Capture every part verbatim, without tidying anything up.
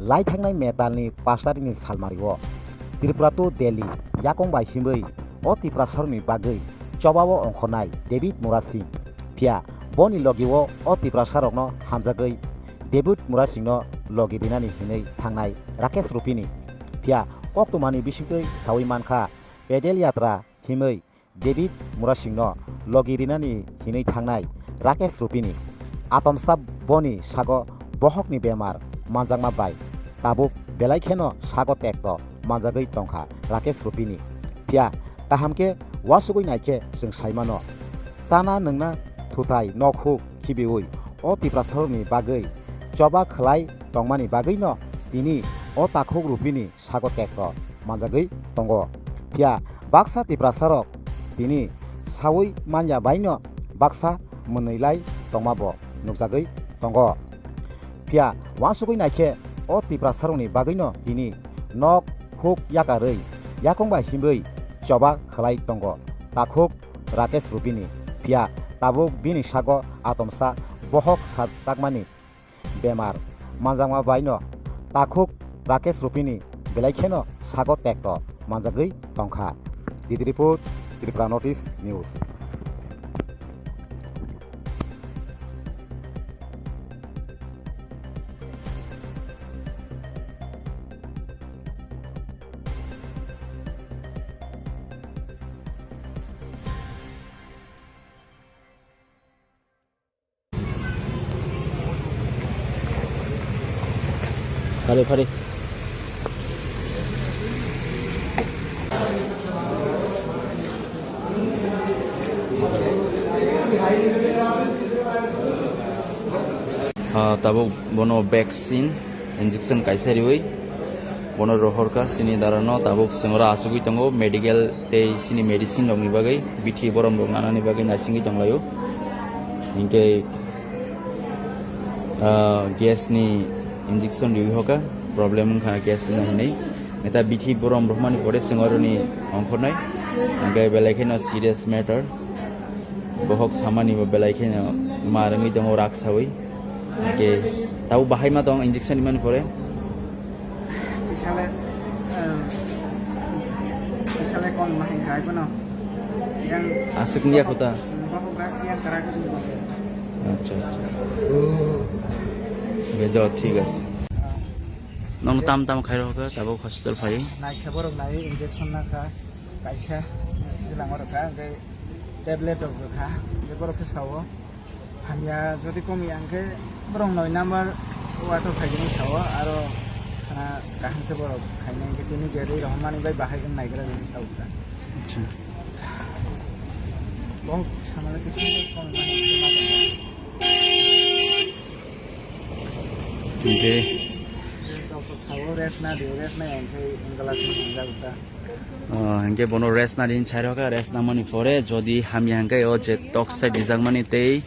Lai thangnai May talni pash tarini salmario Tripura to Delhi yakung bai himwi o Tiprasarokni bagwi chobao ongkhornai David Murasing. Phiya boni logio o Tiprasarokno hamjagwi David Murasingno logi rinani hinwi thangnai Rakesh Rupini. Phiya koktwmani bisingtwi sawi mankha, pedal yatra himwi David Murasingno logi rinani hinwi thangnai Rakesh Rupini. Atomsa boni sago bohokni bemar manjakma bai tabuk belai kheno sago tekto manjagwi tongkha Rakesh Rupini. Phiya kaham khe uasugwi naikhe chwng saimano. Chana nwngna thutai nok huk khibiwi o Tiprasarokni bagwi choba khlai tongmani bagwino tini o takhuk Rupini sago tekto manjagwi tongo. Phiya baksa Tiprasarok tini sawi manya baino baksa mwnwi lai tongmabo nukjagwi tongo. Phiya uansugwi naikhe o Tiprasarokni bagwino tini nok huk yakarwi yakung bai himwi choba khlai tongo takhuk Rakesh Rupini. Phiya tabuk bini sago atomsa bohok sajakmani bemar manjakma baino takhuk Rakesh Rupini belai kheno sago tekto manjagwi tongkha. Didi Report, Tripura Notice News. Phari, phari. Ah, tabuk bono vaccine injection kaisa riwi bono rohorkha, chini darano tabuk chwng oro achugwi tongo, medical tei chini medicine rokni bagwi, bithi borom rok nanani bagwi naisingwi tonglaio. Hinkhe, ah, gas ni injection riwi hoka, problem wngkha gas ni hinwi. Eta bithi borom rohmani pore chwng oroni ongkhornai, hinkhe belai kheno serious matter. Bohok samani bo belai kheno mar wngwi tongo rak sawi. Hinkhe tabuk bahai ma tong injection rimani pore? Isale, eh, isale kon ma hai hai kono. Yang aswk ni yakho ta? Bohok rak yang karak. Acha, acha. Bedo, thik ase. Nong tam tam khai rokha, tabuk hospital phai. Nai khe borok nai injection nakha. Kaisa, kaisa langma rokha, hwnkhe tablet rok rwkha, hwnkhe borok khe sao. Hamya jodi komya hwnkhe borok noi number ward o phaigwino sao, aro khana kaham khe borok khainai hwnkhe tini je rwi rohormani bai bahai wng naigra hwnwi sao kha. Acha. Bo samala kisa komya. Hwnkhe. Doctor sao rest na di, rest na hwnkhe wngala khe hamjak kha. Ah, hwnkhe bono rest nadi hinwi sai rokha, rest nangmani pore jodi hamya hwnkhe o je tok side rijakmani tei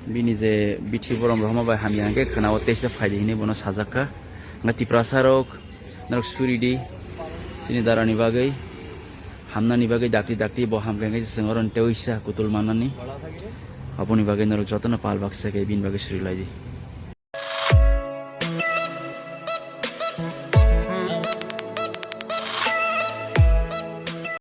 bini je bithi borom rohorma bai hamya hwnkhe khwnao teisa phaidi hinwi bono sajakha. Hwnkhe Tiprasa rok norok suridi chini darani bagwi, hamnani bagwi dakti dakti bo hamkha hwnkhe chwng oro teisa kutul mannani, aboni bagwi norok jotono pal baksa khe bini bagwi surilaidi.